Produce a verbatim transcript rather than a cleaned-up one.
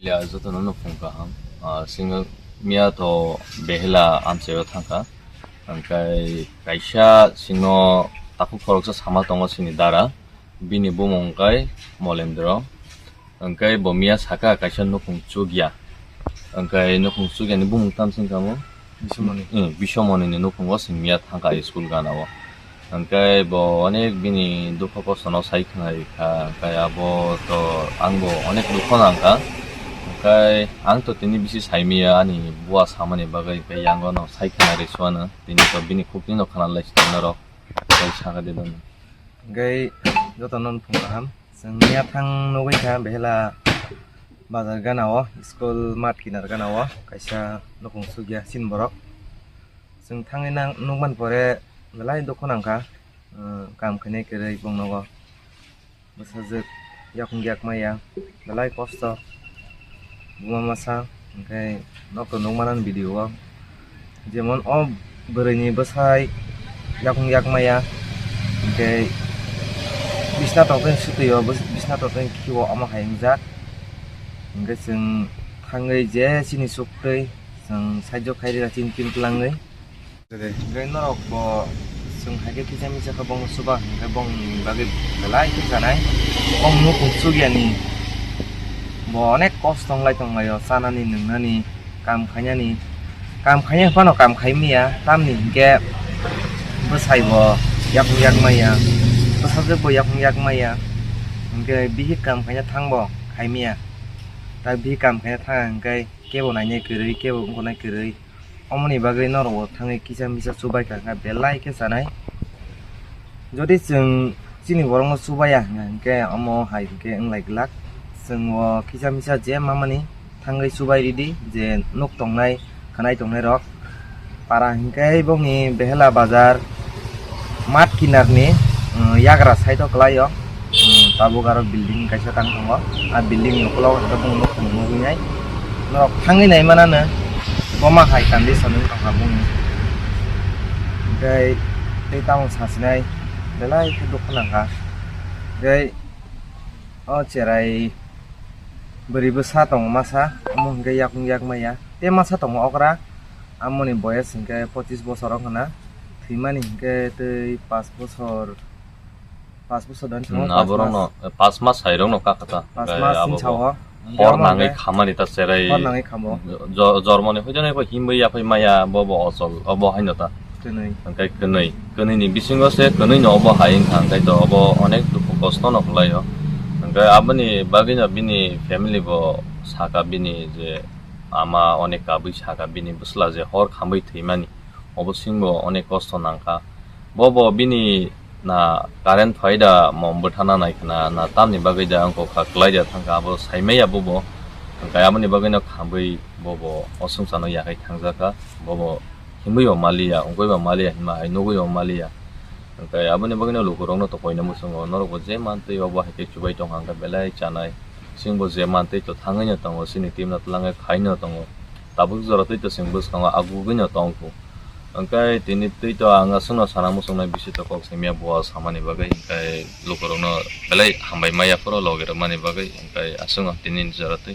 Ya, jotono no phung kaham. Ah, singo miya to behela amchaio thangkha. Hingkai kaisa sino takhuk khoroksa sama tongo sini dara. Bini bumung kai Molendro. Hingkai bo miya saka kaisa nukhung chukya. Hingkai nukhung chukya ni bumung tam sing kamo? Bisomoni. Hmm, Bisomoni ni nukhungo sing miya thangkha school gana o. Hingkai bo onek bini dukho kosto no sai khna rikha, hingkai abo to ang bo onek dukho nangkha. Hingkai ang to tini bisi saimiya ani bua samani bagwi, hingkai yango no sai khna ri suana, tini to bini khukni no khna lai si norok, hingkai saka de dono. Hingkai joto no phung kaham, chwng miya thang nugwi kha behela bazar gana o, school mat kinar gana o kaisa nukhung sugya sin borok. Chwng thangwi nang-, nukman pore belai dukhu nangkha, uh, kam khainai kwrwi bongnogo. Bwsajwk yakung yak maya, belai kosto. Buma masa, hwnkhe nokto nukmano video o. Jemon o bwrwini bwsai yakung yak maya, hwnkhe bisna tongtwini swtwi o, bwsna tongtwini khiwo omo hai wngjak. Hwnkhe chwng thangwi je chini suktwi, chwng saijo khairira chini tin twlangwi. Hwnkhe norok bo chwng hai khe kisa misa khe bongno chuba hwnkhe bongni bagwi belai khe sanai. Bong nukhung chugyani bo onek kosto wnglai tonglaio, chanani nwngnani, kam khainani. Kam khaina phano kam khai maya, tamni hwnkhe bwsai bo yakung yak maya, bwsajwk bo yakung yak maya. Hwnkhe bihik kam khaina thangbo khai maya. Tak bihik kam khaina thang hwnkhe kebo nainai kwrwi, kebo wngkuknai kwrwi. Omoni bagwi norok bo thangwi kisa misa chubai kha khe belai khe chanai. Jodi chwng chini borokno chubaya hwnkha hwnkhe omo hai hwnkhe wnglai glak. Chwng o kisa misa je mamani thangwi chubai ridi je nuk tongnai, khwnai tongnai rok. Para hwnkhe bongni behela bazar. Mat kinarni, um, yagra side o kwlai o, um, tabuk aro building kaisa tang tongo. A building ni ukulok hwnkhe bumung nuk nugwi nai. Norok thangwi nai manano, boma hai condition wng tongkha bumung. Hwnkhe tei tamoni sasinai belai khe dukhu nangkha. Hwnkhe o cherai bwrwi bwsa tongo masa, omo hwnkhe yakung yak maya. Tei masa tongo okra, amoni boyes hwnkhe pochis bosor wngkha na. Thwimani hwnkhe tei pas bosor, pas bosor dan Hmm, chwng, pas aborokno, mas. Pas mas sairokno kakha ta. Pas Hwnkhe mas abo chini bo sao. Hor Amo nangwi hwnkhe khamani ta cherai. Hor nangwi khamo. Jo-, jormoni hoijaknai bo himwi yaphai maya, bo bo ochol, obo haino ta. Kwnwi. Hwnkhe kwnwi. Kwnwini bisingo se kwnwino obo hai wngkha, hwnkhe to obo onek dukhu kosto no kwlaio. Hwnkhe aboni bagwino bini family bo saka bini je ama onek kabui saka bini bwsla je hor khamwi thwimani. Obo singbo onek kosto nangkha. Bo bo bini na current phai da mom bwthana nai khna, na tamni bagwi da wngkha kha, kwlai da thangkha, abo saimaya bo bo. Hwnkhe aboni bagwino khamwi bo bo o swngcharno yakhai thangjakha. Bo bo himwi bo maliya, wngwi bo maliya, hima hai nugwi bo maliya. Hwnkhe aboni bagwino lukurokno to koina muchungo, norokbo je mantwi obo hai khe chubai tongkha, hwnkhe belai chanai. Chwngbo je mantwi to thangwino tongo, chini team no twlangwi khaino tongo. Tabuk jora twi to chwng bwskango agugwino tongkhu. Hwnkhe tini twi to ang aswkno sana muchungnai bisi to kok simiya bo samani bagwi, hwnkhe lukurokno belai hambai maya phuru logi rwmani bagwi, hwnkhe aswkno tini jora twi.